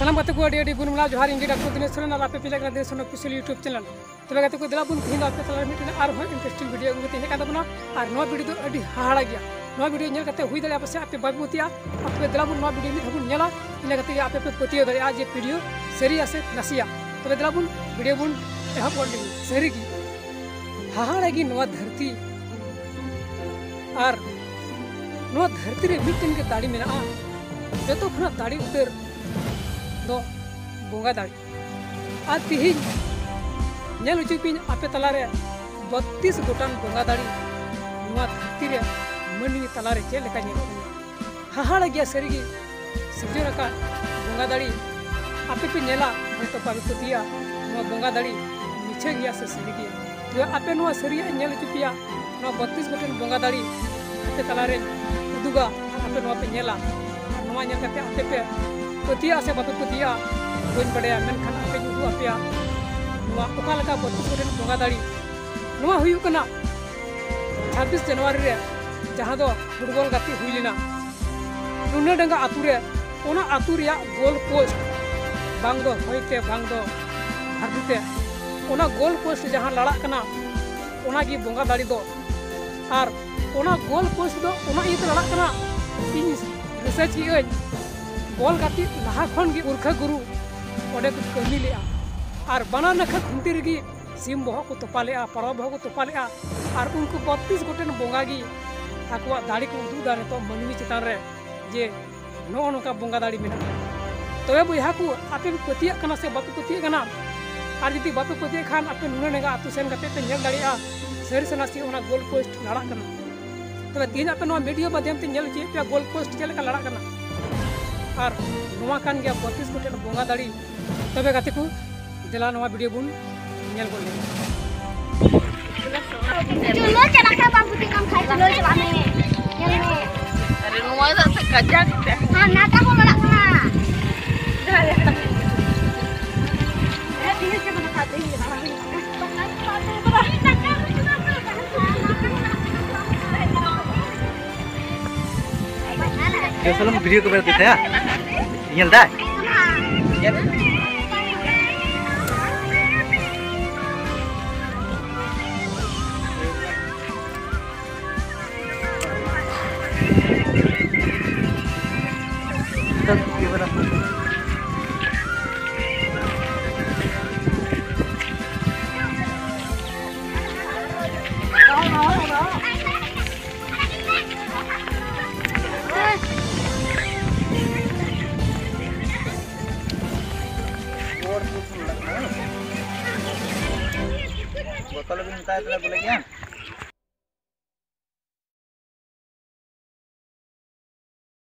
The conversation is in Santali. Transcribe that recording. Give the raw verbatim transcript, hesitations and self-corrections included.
ᱥᱟᱱᱟᱢ ᱜᱟᱛᱮ ᱠᱚ ᱟᱹᱰᱤ ᱟᱹᱰᱤ ᱜᱩᱱ ᱢᱟᱱᱟᱣ ᱡᱚᱦᱟᱨ᱾ ᱤᱧ ᱜᱮ ᱰᱟᱠᱛᱟᱨ ᱫᱤᱱᱮᱥ ᱥᱚᱨᱮᱱ ᱟᱨ ᱟᱯᱮ ᱯᱮ ᱧᱮᱞ ᱠᱟᱱᱟ Dinesh Soren official YouTube channel. ᱛᱚᱵᱮ ᱜᱟᱛᱮ ᱠᱚ, ᱫᱮᱞᱟ ᱵᱚᱱ ᱛᱮᱦᱮᱧ ᱫᱚ ᱟᱯᱮ ᱛᱟᱞᱟ ᱨᱮ ᱢᱤᱫᱴᱮᱱ ᱟᱨᱦᱚᱸ ᱤᱱᱴᱟᱨᱮᱥᱴᱤᱝ ᱵᱷᱤᱰᱤᱭᱳ ᱟᱹᱜᱩ ᱠᱟᱛᱮ ᱦᱮᱡ ᱟᱠᱟᱱ ᱛᱟᱵᱚᱱᱟ᱾ ᱟᱨ ᱱᱚᱣᱟ ᱵᱷᱤᱰᱤᱭᱳ ᱫᱚ ᱟᱹᱰᱤ ᱦᱟᱦᱟᱲᱟ ᱜᱮᱭᱟ᱾ ᱱᱚᱣᱟ ᱵᱷᱤᱰᱤᱭᱳ ᱧᱮᱞ ᱠᱟᱛᱮ ᱦᱩᱭ ᱫᱟᱲᱮᱭᱟᱜᱼᱟ ᱯᱟᱥᱮ ᱟᱯᱮ ᱵᱟᱯᱮ ᱯᱟᱹᱛᱭᱟᱹᱜᱼᱟ᱾ ᱟᱨ ᱛᱚᱵᱮ ᱫᱮᱞᱟ ᱵᱚᱱ ᱱᱚᱣᱟ ᱵᱷᱤᱰᱤᱭᱳ ᱢᱤᱫ ᱫᱷᱟᱣ ᱵᱚᱱ ᱧᱮᱞᱟ, ᱤᱱᱟᱹ ᱠᱟᱛᱮ ᱜᱮ ᱟᱯᱮ ᱯᱮ ᱯᱟᱹᱛᱭᱟᱹᱣ ᱫᱟᱲᱮᱭᱟᱜᱼᱟ ᱡᱮ ᱵᱷᱤᱰᱤᱭᱳ ᱥᱟᱹᱨᱤᱭᱟ ᱥᱮ ᱱᱟᱥᱮᱭᱟ᱾ ᱛᱚᱵᱮ ᱫᱮᱞᱟ ᱵᱚᱱ ᱵᱷᱤᱰᱤᱭᱳ ᱵᱚᱱ ᱮᱦᱚᱵ ᱜᱚᱫ ᱞᱮᱜᱮ᱾ ᱥᱟᱹᱨᱤ ᱜᱮ ᱦᱟᱦᱟᱲᱟ ᱜᱮ ᱱᱚᱣᱟ ᱫᱷᱟᱹᱨᱛᱤ᱾ ᱟᱨ ᱱᱚᱣᱟ ᱫᱷᱟᱹᱨᱛᱤ ᱨᱮ ᱢᱤᱫᱴᱮᱱ ᱜᱮ ᱫᱟᱲᱮ ᱢᱮᱱᱟᱜᱼᱟ, ᱡᱚᱛᱚ ᱠᱷᱚᱱᱟᱜ ᱫᱟᱲᱮ ᱩᱛᱟᱹᱨ ᱫᱚ ᱵᱚᱸᱜᱟ ᱫᱟᱲᱮ᱾ ᱟᱨ ᱛᱤᱦᱤᱧ ᱧᱮᱞ ᱦᱚᱪᱚ ᱯᱮᱧ ᱟᱯᱮ ᱛᱟᱞᱟᱨᱮ ᱵᱚᱛᱛᱤᱥ ᱜᱚᱴᱟᱝ ᱵᱚᱸᱜᱟ ᱫᱟᱲᱮ ᱱᱚᱣᱟ ᱫᱷᱟᱹᱨᱛᱤ ᱨᱮ ᱢᱟᱹᱱᱢᱤ ᱛᱟᱞᱟᱨᱮ ᱪᱮᱫ ᱞᱮᱠᱟ ᱧᱮᱞᱚᱜ ᱠᱟᱱᱟ᱾ ᱦᱟᱦᱟᱲᱟ ᱜᱮᱭᱟ ᱥᱟᱹᱨᱤᱜᱮ, ᱥᱤᱨᱡᱚᱱ ᱟᱠᱟᱫ ᱵᱚᱸᱜᱟ ᱫᱟᱲᱮ᱾ ᱟᱯᱮ ᱯᱮ ᱧᱮᱞᱟ, ᱦᱚᱭᱛᱚ ᱵᱟᱯᱮ ᱯᱟᱹᱛᱭᱟᱹᱜᱼᱟ ᱱᱚᱣᱟ ᱵᱚᱸᱜᱟ ᱫᱟᱲᱮ ᱢᱤᱪᱷᱟᱹ ᱜᱮᱭᱟ ᱥᱮ ᱥᱟᱹᱨᱤ ᱜᱮᱭᱟ᱾ ᱛᱚᱵᱮ ᱟᱯᱮ ᱱᱚᱣᱟ ᱥᱟᱹᱨᱤᱭᱟᱜ ᱤᱧ ᱧᱮᱞ ᱦᱚᱪᱚ ᱯᱮᱭᱟ, ᱱᱚᱣᱟ ᱵᱚᱛᱛᱤᱥ ᱜᱚᱴᱮᱱ ᱵᱚᱸᱜᱟ ᱫᱟᱲᱮ ᱟᱯᱮ ᱛᱟᱞᱟᱨᱮᱧ ᱩᱫᱩᱜᱟ, ᱟᱨ ᱟᱯᱮ ᱱᱚᱣᱟ ᱯᱮ ᱧᱮᱞᱟ᱾ ᱟᱨ ᱱᱚᱣᱟ ᱧᱮᱞ ᱠᱟᱛᱮ ᱟᱯᱮ ᱯᱮ ᱯᱟᱹᱛᱭᱟᱹᱜᱼᱟ ᱥᱮ ᱵᱟᱯᱮ ᱯᱟᱹᱛᱭᱟᱹᱜᱼᱟ ᱵᱟᱹᱧ ᱵᱟᱰᱟᱭᱟ, ᱢᱮᱱᱠᱷᱟᱱ ᱟᱯᱮᱧ ᱩᱫᱩᱜ ᱟᱯᱮᱭᱟ ᱱᱚᱣᱟ ᱚᱠᱟ ᱞᱮᱠᱟ ᱵᱚᱛᱛᱤᱥ ᱜᱚᱴᱮᱱ ᱵᱚᱸᱜᱟ ᱫᱟᱲᱮ᱾ ᱱᱚᱣᱟ ᱦᱩᱭᱩᱜ ᱠᱟᱱᱟ ᱪᱷᱟᱵᱵᱤᱥ ᱡᱟᱱᱩᱣᱟᱨᱤ ᱨᱮ, ᱡᱟᱦᱟᱸ ᱫᱚ ᱯᱷᱩᱴᱵᱚᱞ ᱜᱟᱛᱮᱜ ᱦᱩᱭ ᱞᱮᱱᱟ ᱱᱩᱱᱟᱹᱰᱟᱸᱜᱟ ᱟᱛᱳ ᱨᱮ᱾ ᱚᱱᱟ ᱟᱛᱳ ᱨᱮᱭᱟᱜ ᱜᱳᱞ ᱯᱳᱥᱴ, ᱵᱟᱝ ᱫᱚ ᱦᱚᱭ ᱛᱮ ᱵᱟᱝ ᱫᱚ ᱫᱷᱟᱹᱨᱛᱤ ᱛᱮ, ᱚᱱᱟ ᱜᱳᱞ ᱯᱳᱥᱴ ᱡᱟᱦᱟᱸ ᱞᱟᱲᱟᱜ ᱠᱟᱱᱟ, ᱚᱱᱟᱜᱮ ᱵᱚᱸᱜᱟ ᱫᱟᱲᱮ ᱫᱚ᱾ ᱟᱨ ᱚᱱᱟ ᱜᱳᱞ ᱯᱳᱥᱴ ᱫᱚ ᱚᱱᱟ ᱤᱭᱟᱹᱛᱮ ᱞᱟᱲᱟᱜ ᱠᱟᱱᱟ, ᱤᱧ ᱨᱤᱥᱟᱨᱪ ᱠᱮᱜᱼᱟᱹᱧ, ᱵᱚᱞ ᱜᱟᱛᱮᱜ ᱞᱟᱦᱟ ᱠᱷᱚᱱ ᱜᱮ ᱯᱩᱨᱠᱷᱟᱹ ᱜᱩᱨᱩ ᱚᱸᱰᱮ ᱠᱚ ᱠᱟᱹᱢᱤ ᱞᱮᱜᱼᱟ᱾ ᱟᱨ ᱵᱟᱱᱟᱨ ᱱᱟᱠᱷᱟ ᱠᱷᱩᱱᱴᱤ ᱨᱮᱜᱮ ᱥᱤᱢ ᱵᱚᱦᱚᱜ ᱠᱚ ᱛᱚᱯᱟ ᱞᱮᱜᱼᱟ, ᱯᱟᱣᱨᱟ ᱵᱚᱦᱚᱜ ᱠᱚ ᱛᱚᱯᱟ ᱞᱮᱜᱼᱟ᱾ ᱟᱨ ᱩᱱᱠᱩ ᱵᱚᱛᱛᱤᱥ ᱜᱚᱴᱮᱱ ᱵᱚᱸᱜᱟ ᱜᱮ ᱟᱠᱚᱣᱟᱜ ᱫᱟᱲᱮ ᱠᱚ ᱩᱫᱩᱜ ᱮᱫᱟ ᱱᱤᱛᱚᱜ ᱢᱟᱹᱱᱢᱤ ᱪᱮᱛᱟᱱ ᱨᱮ, ᱡᱮ ᱱᱚᱜᱼᱚ ᱱᱚᱝᱠᱟ ᱵᱚᱸᱜᱟ ᱫᱟᱲᱮ ᱢᱮᱱᱟᱜᱼᱟ᱾ ᱛᱚᱵᱮ ᱵᱚᱭᱦᱟ ᱠᱚ, ᱟᱯᱮ ᱯᱮ ᱯᱟᱹᱛᱭᱟᱹᱜ ᱠᱟᱱᱟ ᱥᱮ ᱵᱟᱯᱮ ᱯᱟᱹᱛᱭᱟᱹᱜ ᱠᱟᱱᱟ? ᱟᱨ ᱡᱩᱫᱤ ᱵᱟᱯᱮ ᱯᱟᱹᱛᱭᱟᱹᱜ ᱠᱷᱟᱱ, ᱟᱯᱮ ᱱᱩᱱᱟᱹᱰᱟᱸᱜᱟ ᱟᱹᱛᱩ ᱥᱮᱱ ᱠᱟᱛᱮ ᱯᱮ ᱧᱮᱞ ᱫᱟᱲᱮᱭᱟᱜᱼᱟ, ᱥᱟᱹᱨᱤ ᱥᱮ ᱱᱟᱥᱮ ᱚᱱᱟ ᱜᱳᱞ ᱯᱳᱥᱴ ᱞᱟᱲᱟᱜ ᱠᱟᱱᱟ᱾ ᱛᱚᱵᱮ ᱛᱮᱦᱮᱧ ᱟᱯᱮ ᱱᱚᱣᱟ ᱵᱷᱤᱰᱤᱭᱳ ᱢᱟᱫᱽᱫᱷᱚᱢ ᱛᱮ ᱧᱮᱞ ᱦᱚᱪᱚᱭᱮᱫ ᱯᱮᱭᱟ ᱜᱳᱞ ᱯᱳᱥᱴ ᱪᱮᱫ ᱞᱮᱠᱟ ᱞᱟᱲᱟᱜ ᱠᱟᱱᱟ᱾ ᱟᱨ ᱱᱚᱣᱟ ᱠᱟᱱ ᱜᱮᱭᱟ ᱵᱚᱛᱛᱤᱥ ᱜᱚᱴᱮᱱ ᱵᱚᱸᱜᱟ ᱫᱟᱲᱮ᱾ ᱛᱚᱵᱮ ᱜᱟᱛᱮ ᱠᱚ, ᱫᱮᱞᱟ ᱱᱚᱣᱟ ᱵᱷᱤᱰᱤᱭᱳ ᱵᱚᱱ ᱧᱮᱞ ᱜᱚᱫ ᱞᱮᱜᱮ᱾ ᱪᱩᱞᱟᱹ ᱪᱟᱞᱟᱜ ᱠᱷᱟᱱ ᱵᱟᱝ ᱯᱩᱛᱤ ᱠᱟᱱ ᱠᱷᱟᱡ ᱪᱩᱞᱟᱹ ᱪᱟᱞᱟᱜ ᱢᱮ᱾ ᱧᱮᱞ ᱢᱮ᱾ ᱟᱨᱮ ᱱᱚᱣᱟ ᱫᱚ ᱥᱮ ᱠᱟᱡᱟᱠ ᱛᱮ᱾ ᱦᱟᱱᱟᱴᱟᱜ ᱦᱚᱸ ᱞᱟᱲᱟᱜ ᱠᱟᱱᱟ᱾ ᱡᱚᱥᱞᱚᱢ ᱵᱷᱤᱰᱤᱭᱳ ᱠᱚ ᱵᱮᱱᱟᱣ ᱛᱟᱭᱟ? ᱧᱮᱞ ᱫᱟᱭ? ᱵᱚᱛᱚᱞ ᱵᱤᱱ ᱢᱮᱛᱟᱭ ᱛᱟᱦᱞᱮ ᱵᱚᱞᱮ ᱜᱮᱭᱟ᱾